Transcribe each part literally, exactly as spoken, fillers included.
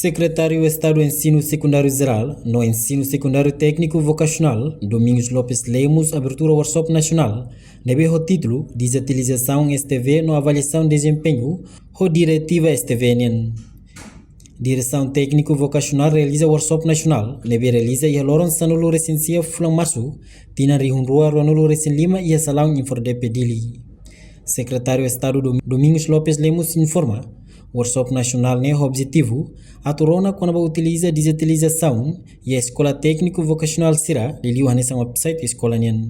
Sekretáriu Estadu Ensinu Sekundáriu Jerál no Ensinu Sekundáriu Tékniku Vokasionál, Domingos Lopes Lemos, abertura workshop nasionál ne'ebé ho títulu Dijitalizasaun S T V no Avaliasaun Dezempeñu ho Diretiva S T V nian. Diresaun Tékniku Vokasionál realiza workshop nasionál ne'ebé realiza iha loron sanulu-resin-sia fulan Marsu, tinan rihun rua ruanulu-resin-lima, iha salaun INFORDEPE Dili. Sekretáriu Estadu Dom-, Domingos Lopes Lemos informa, workshop nasionál ne'e ho objetivu atu rona kona-ba utiliza dijitalizasaun iha eskola tékniku vokasionál sira, liuliu hanesan website eskola nian.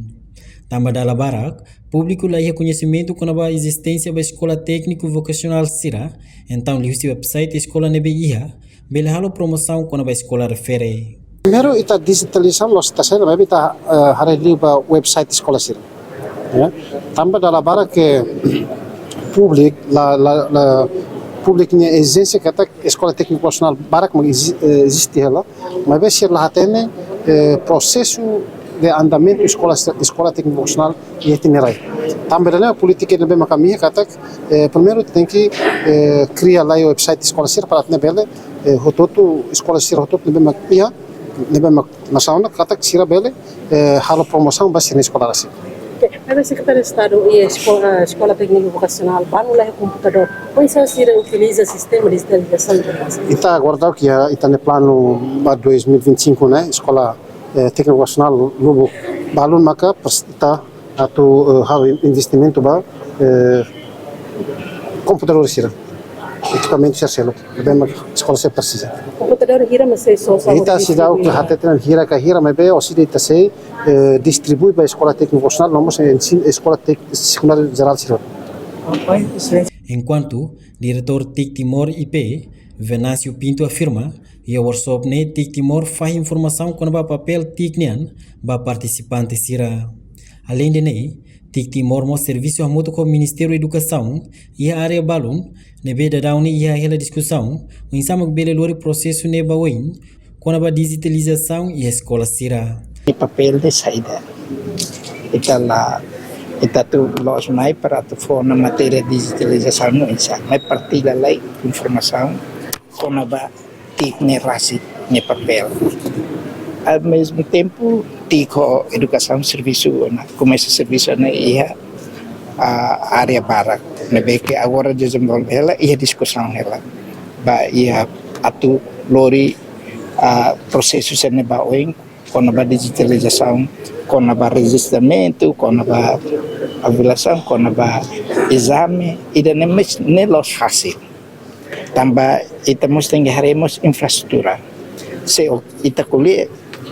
Tanba dala barak, públiku la iha koñesimentu kona-ba ezisténsia ba eskola tékniku vokasionál sira, entaun liuhusi website eskola ne'ebé iha, bele halo promosaun kona-ba eskola refere. Primeiru, ita dijitalizasaun la'ós ita seluk, maibé ita, eh, haree liu ba website eskola sira. Ya. Tanba dala barak ke públiku la, la, la, públiku nia ezijénsia katak eskola tékniku vokasionál barak mak ezi-, eh, eziste hela, maibé sira la hatene, eh, prosesu de andamentu eskola, eskola tékniku vokasionál iha ita-nia rai. Tanba ida-ne'e polítika ne'ebé mak ami iha katak, eh, primeiru tenke, eh, kria lai website eskola sira para atu nune'e bele, eh, hotu-hotu eskola sira hotu-hotu ne'ebé mak iha, ne'ebé mak nasaun katak sira bele, eh, halo promosaun ba sira-nia eskola rasik. Oke, maibé Sekretáriu Estadu, iha eskola, eskola tékniku vokasionál, balu la iha komputadór. Oinsá sira utiliza sistema dijitalizasaun informasaun? Ita agora daudaun iha ita-nia planu ba dois mil e vinte e cinco ne'e, eskola, eh, tékniku vokasionál lubuk balun maka pers-, ita atu, eh, halo investimentu ba, eh, komputadór sira, ekipamentu sira seluk ne'ebé mak eskola sira presiza. Komputadór hira mak sei sosa? Ita seidauk distribui, hateten hira ka hira, maibé orsida ita sei, eh, distribui ba eskola tékniku vokasionál, no mós ensinu eskola ték-, sekundáriu jerál sira. Enkuantu, Diretór TIC Timor I P, Venâncio Pinto afirma, iha workshop ne'e TIC Timor fahe informasaun kona-ba papél TIC nian ba partisipante sira. Aleinde ne'e, TIC Timor mós servisu hamutuk ho Ministériu Edukasaun iha área balun, ne'ebé daudaun ne'e iha hela diskusaun oinsá mak bele lori prosesu ne'e ba oin, kona-ba dijitalizasaun iha eskola sira. Nia papél ne'e saida? Ita la, ita atu loos mai para atu fó ona matéria dijitalizasaun no oinsá, mai partilla lai informasaun kona-ba TIC ne'e rasik nia papél. Ao mesmo tempo, TIC ho edukasaun servisu ona, komesa servisu ona iha, ah, área barak, ne'ebé ke agora dezenvolve hela, iha diskusaun hela. Ba iha atu lori, ah, prosesu sira-ne'e ba oin, kona-ba dijitalizasaun, kona-ba rejistramentu, kona-ba avaliasaun, kona-ba ezame, ida-ne'e mós ne'e la'ós fasil. Tanba ita mós tenke haree mós infraestrutura. Se o-, ita ko'alia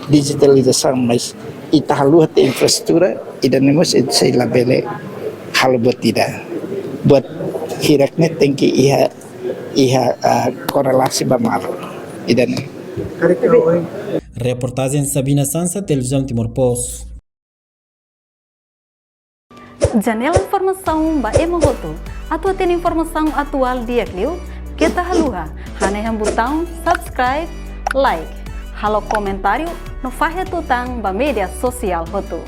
dijitalizasaun, mas ita haluha tiha infraestrutura, ida-ne'e mós ita sei labele halo buat ida. Buat hirak ne'e tenke iha, iha, ah, korelasi ba malu. Ida-ne'e. Reportajen Sabina Sansa, Televizaun Timor Post. Janela informasaun ba ema hotu. Atu hatene informasaun atuál di'ak liu, keta haluha hanehan butaun subscribe, like, halo komentáriu no fahe tutan ba média sosiál hotu.